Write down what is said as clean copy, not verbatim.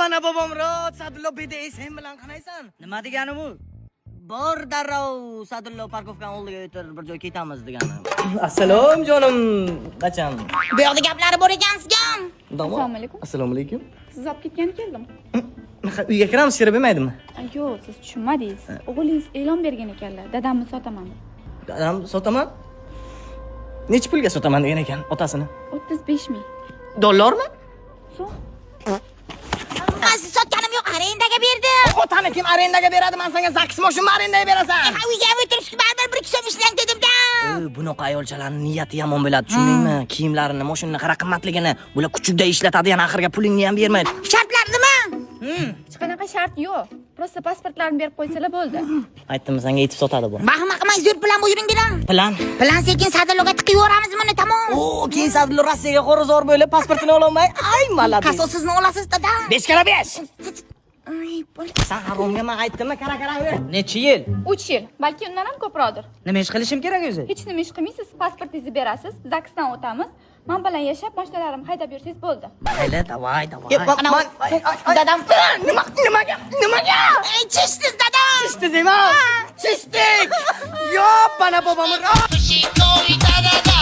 Yobbana bobom rod, Sadullo BDSM bilan qanaysan? Nima degani bu? Bor, darrov Sadullo парковка ni oldiga o'tir, bir joy ketamiz degani. Assalom, jonim bacham. Bu yoqda gaplari bor ekan sizga. Domod. Assalomu alaykum. Assalomu alaykum. Siz olib ketgani keldim. Uyga kiramiz, shira bermaydimi? Ay, yo'q, siz tushunmadingiz. O'g'lingiz e'lon bergan ekanlar. Dadamni sotaman deb. Dadam sotaman. Nechi pulga sotaman degan ekan otasini? 35 ming. Dollarmi? So'm. Man siz sotganim yo'q, arendaga berdim. Otani kim arendaga beradi? Man senga ZAGS moshinani arendaga berasan. Ha, uyga ham o'tiribsiz, baribir bir ikki so'm ishlang dedim-da. Bunaqa ayolchalarning niyati yomon bo'ladi, tushundingmi? Kiyimlarini, moshinani qara qimmatligini, bular kuchukda ishlatadi, yana oxiriga pulingni ham bermaydi. Shartlar nima? Hech qanaqa shart yo'q. Просто pasportlarni berib qo'ysalar bo'ldi. Aytdim senga, yetib sotadi bu. Vahima qilmang, zo'r plan buyuring dedim. Plan. Plan sekin Sadulloga tiqib yuboramiz buni, tamom. O, keyin Sadullo Rossiyaga qo'rg'izor bo'lib pasportini ololmay, ay молодец. Kasosini olasiz, dada. 5 karra 5. Ay, bo'l. San haromga men aytdimmi, kara kara yur. Necha yil? 3 yil, balki undan ham ko'proqdir. Nima ish qilishim kerak o'zi? Hech nima ish qilmaysiz, pasportingizni berasiz, ZAGSdan o'tamiz. Men bilan yashab, mashinalarimni haydab yursangiz bo'ldi. Mayli, давай, давай. Ana, dadam. Nima, nimaga, nimaga? Ey, chishdingiz, dadam. Chishdik emas. Chishdik. Yo'q, bana bobom. She go da da da.